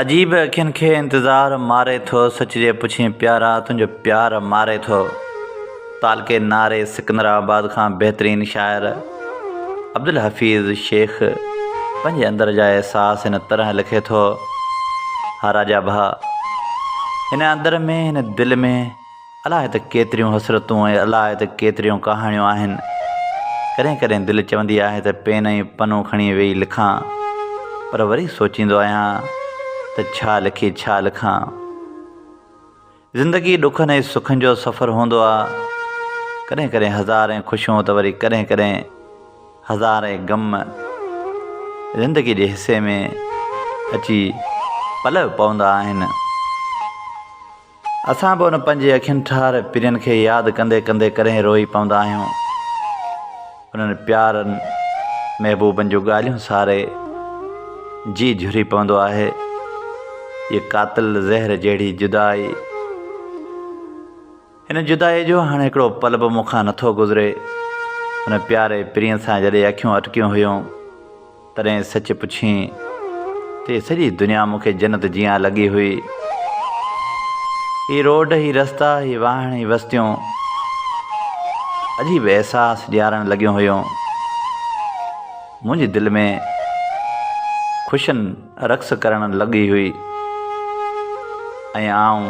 عجيب اکين کي انتظار ماري ٿو سچ جي پڇين پيارا تنهنجو پيار ماري ٿو تعلقي ناري سڪندر آباد کان بهترين شاعر عبدالحفيظ شيخ پنهنجي اندر جا احساس هن طرح لکي ٿو ها راجا ڀاء هن اندر ۾ هن دل ۾ الاء ته ڪيتريون حسرتون ۽ الاء ته ڪيتريون ڪهاڻيون آهن. ڪڏهن ڪڏهن دل چوندي آهي ته پين ۽ پنو کڻي ويهي لکان، پر وري سوچيندو آهيان ته ڇا لکي ڇا لکان. زندگي ڏکن ۽ سکن جو سفر هوندو آ. ڪڏهن ڪڏهن هزارين خوشيون ته وري ڪڏهن ڪڏهن هزارين غم زندگي جي حصي ۾ اچي پلئه پوندا آهن. اسان به ان پنهنجي اکين ٺار پرين کي ياد ڪندي ڪندي ڪڏهن روئي پوندا آهيون. انهن پيارن محبوبن جون ڳالهيون ساري جيء جهري پوندو آهي. هيء قاتل زهر جهڙي جدائي. هن جدائيء جو هاڻي هڪڙو پل به مون کان نٿو گذري. ان پياري پرين سان جڏهن اکيون اٽڪيون هيون. تڏهن سچ پڇين ته هيء سڄي دنيا مون کي جنت جيان لڳي هئي. هي روڊ، هي رستا، هي واهڻ، هي وستيون عجيب احساس ڏيارڻ لڳيون هيون. منهنجي دل ۾ خوشين رقص ڪرڻ لڳي هئي ۽ آئون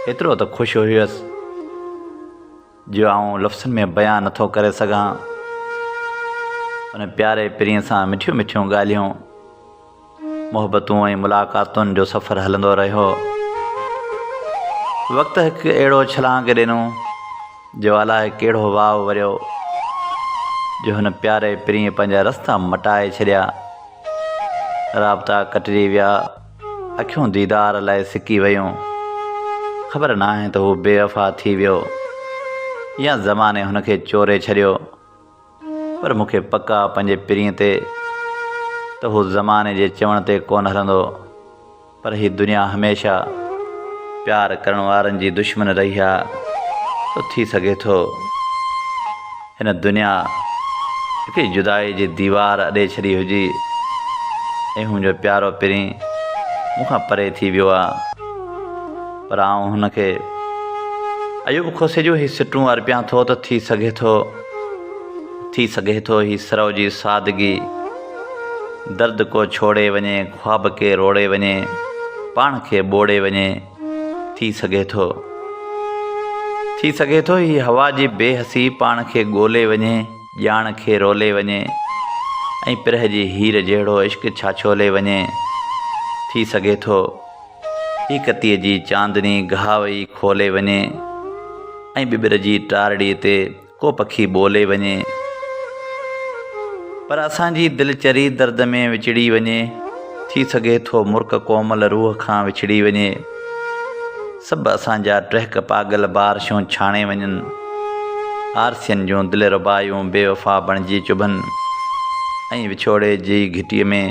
ايترو ته خوش هيس. جو آئون لفظن ۾ بيان نٿو ڪري سگهان. ان پياري پرينء سان مٺيون مٺيون ڳالهيون، محبتون ۽ ملاقاتن جو سفر هلندو رهيو. وقت هڪ اهڙو ڇلانگ ڏنو جو الائي ڪهڙو واء وريو جو هن پياري پرينء پنهنجا رستا مٽائي ڇڏيا. رابطا ڪٽجي ويا. اکيون ديدار لاء سڪي ويون. خبر ناهي ته هو بي وفا ٿي ويو يا زماني هن کي چوري ڇڏيو. پر مون کي پڪ آ پنهنجي پرينء تي ته هو زماني جي چوڻ تي ڪونه هلندو. پر هي دنيا هميشه پيار ڪرڻ وارن جي دشمن رهي آ سو ٿي سگهي ٿو هن دنيا هڪڙي جدائي جي ديوار اڏي ڇڏي هجي ۽ منهنجو پيارو پرين مون کان پري ٿي ويو آ پر آئون هن کي ايوب کوسي جون هي سٽون ارپيان ٿو ته ٿي سگهي ٿو ٿي سگهي ٿو هي سرو جي سادگي درد ڪو ڇوڙي وڃي خواب کي روڙي وڃي پاڻ کي ٻوڙي وڃي ٿي سگهي ٿو ٿي سگهي ٿو هي هوا جي بي حسي پاڻ کي ڳولي وڃي ڄاڻ کي رولي وڃي ۽ پرهه جي هير جهڙو عشق ڇاڇولي وڃي ٿي سگهي ٿو هي ڪتيء جي چاندني گهاء ئي کولي وڃي ۽ ٻٻر جي ٽارڙي تي ڪو پکي ٻولي وڃي پر اسان جي دل چري درد ۾ وچڙي وڃي ٿي سگهي ٿو مرڪ ڪومل روح کان وڇڙي وڃي سڀ اسان جا ٽهڪ پاڳل بارشون ڇاڻي وڃن آرسين جون دل ربايون بي وفا بڻجي چڀن ۽ وڇوڙي جي گهٽيء ۾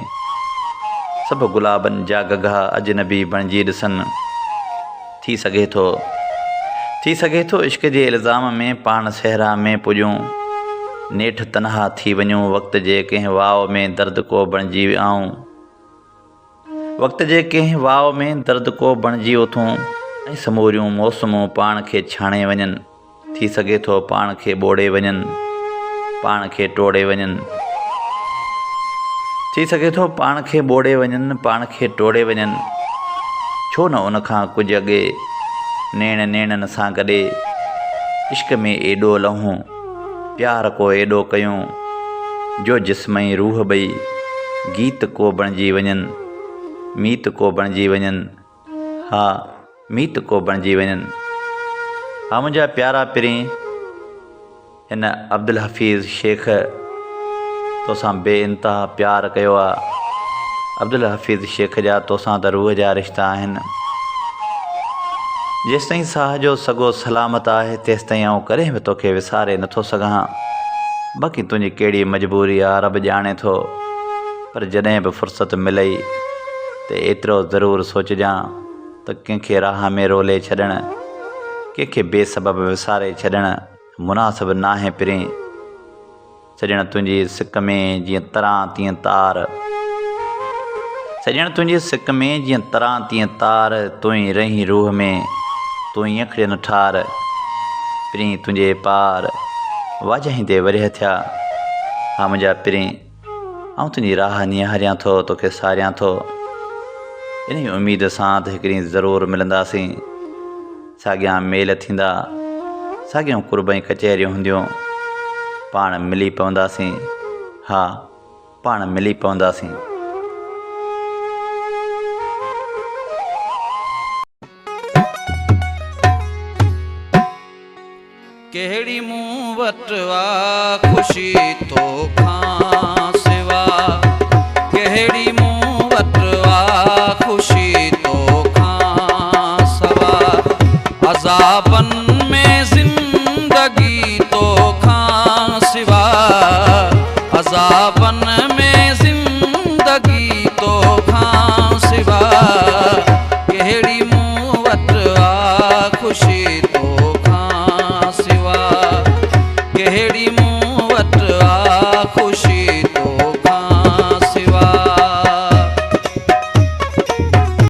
سڀ گلابن جا گگها اجنبي بڻجي ڏسن. ٿي سگهي ٿو. ٿي سگهي ٿو عشق جي الزام ۾ پاڻ صحرا ۾ پڄون، نيٺ تنها ٿي وڃون وقت جي ڪنهن واء ۾ درد ڪو بڻجي آئون. وقت جي ڪنهن واء ۾ درد ڪو بڻجي اٿون ۽ سموريون موسمون پاڻ کي ڇاڻي وڃن. ٿي سگهي ٿو پاڻ کي ٻوڙي وڃن، پاڻ کي ٽوڙي وڃن. ٿي سگهي ٿو پاڻ کي ٻوڙي وڃن، پاڻ کي ٽوڙي وڃن. ڇو نه ان کان ڪجهه اڳي، نيڻ نيڻن سان گڏي، عشق ۾ ايڏو لهون، پيار ڪو ايڏو ڪيون، جو جسم ۽ روح ٻئي، گيت ڪو بڻجي وڃن، ميت ڪو بڻجي وڃن. ها ميت ڪو بڻجي وڃن. ها منهنجا پيارا پرين هن عبدالحفيظ شيخ توسان بي انتها پيار ڪيو آ. عبدالحفيظ شيخ جا توسان ته روح جا رشتا آهن. جيستائين ساهه جو سڳو سلامت آهي تيستائين آئون ڪڏهن به توکي وساري نٿو سگهان. باقي تنهنجي ڪهڙي مجبوري آ رب ڄاڻي ٿو. پر جڏهن به فرصت ملئي ته ايترو ضرور سوچجان ته ڪنهن کي راهه ۾ رولي ڇڏڻ، ڪنهن کي بي سبب وساري ڇڏڻ مناسب ناهي پرين. سڄڻ تنهنجي سڪ ۾ جيئن تران تيئن تار. سڄڻ تنهنجي سڪ ۾ جيئن تران تيئن تار، تون ئي رهين روح ۾، تون ئي اکڙين ٺار، پرين تنهنجي پار، واجهائيندي ورهيه ٿيا، ها منهنجا پرين، آئون تنهنجي راهه نهاريان ٿو، توکي ساريان ٿو، انهيء اميد سان ته هڪ ڏينهن ضرور ملنداسين، ساڳيا ميل ٿيندا، ساڳيون قرب ۽ ڪچهريون هونديون، پاڻ ملي پونداسين، ها! پاڻ ملي پونداسين. ڪهڙي مون وٽ آ خوشي توکان سوا ڪهڙي مون وٽ آ خوشي توکان سوا عذابن ۾ زندگي توکان سوا عذابن ۾ زندگي توکان سوا ڪهڙي مون وٽ آ خوشي توکان سوا ڪهڙي مون.